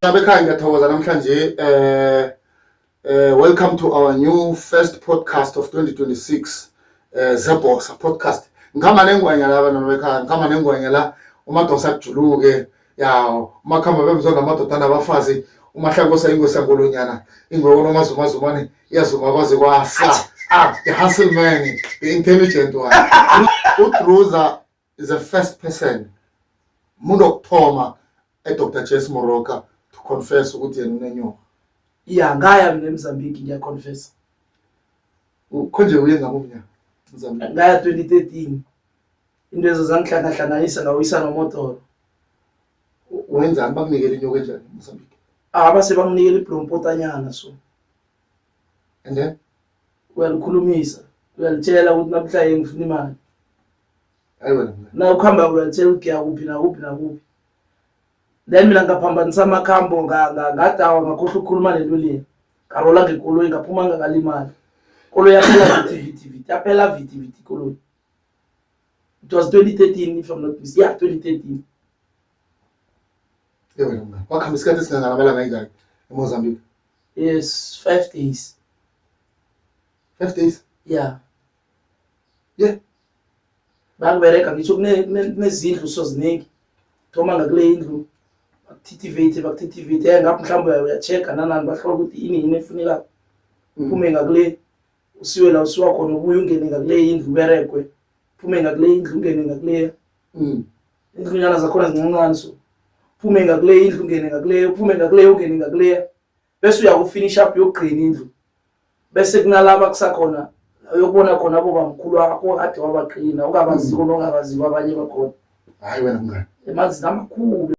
Ekhaya, ngiyathokoza namhlanje. Welcome to our new first podcast of 2026, Zebhosa podcast. Ngikhamba nengwenya la, bantwana bekhaya, ngikhamba nengwenya la, umadosa kujuluke ya, umakhamba bemzonda amadoda nabafazi, umahlankosa ingwesangolonyana ingweko nomazumazumane iyazuma kwaze kwasa. Ah, the hustle man, the intelligent one. UDruza is the first person, umuntu wokuthoma e-Dr Jess Moroka to confess ukuthi yena unenyoka. Ya, ngaya mina eMozambique, ngiyaconfessa. Khonje uye ngabo umnyaka Mozambique? Ngaya 2013. Into ezo zangihlangahlanganisa, ngawisa nomotoro. Wenzani? Bakunikela inyoka enjani eMozambique? Ah, base banginikela iblompotanyana so. And then? Uyalikhulumisa, uyalitshela ukuthi namhlanje ngifuna imali. Hayi wena mngani. Na ukuhamba uyalitshela ukuthi ngiya kuphi nakuphi nakuphi. Then mina ngaphambanisa amakhambo, ngadawa, ngakhohlwa ukukhuluma nento leya, ngarola ngekoloyi, ngaphuma ngakalimali. Ikoloyi yaphela viti viti viti, yaphela viti viti ikoloyi. It was 2013, if I'm not mistaken. Yeah, 2013. Ye wena mngani, wakhamba isikhathi esingangani, amalanga ayingaki eMozambique? Yes, 5 days. 5 days? Yeah. Yeah. Bakubereka ngisho kunezindlu so ziningi. Thoma ngakule indlu, bakuthithivate, bakuthithivate, ngapho mhlawumbe uya-check-a nanani, bahlola ukuthi ini yini efunekako. Uphume ngakule, usiwe la usiwa khona, ubuye ungene ngakule indlu, uberegwe, uphume ngakule indlu, ungene ngakuleya. Indlunyana zakhona zincancane, so uphume ngakule indlu, ungene ngakuleya, uphume ngakuleya, ungene ngakuleya, bese uyakufinish up yokugcina indlu, bese kunalaba kusakhona uyokubona khona abo bamkhulu wakho kade wabaqina ungabaziko nongabaziko abanye bakhona. Hayi wena mngani. Emanzini amakhulu.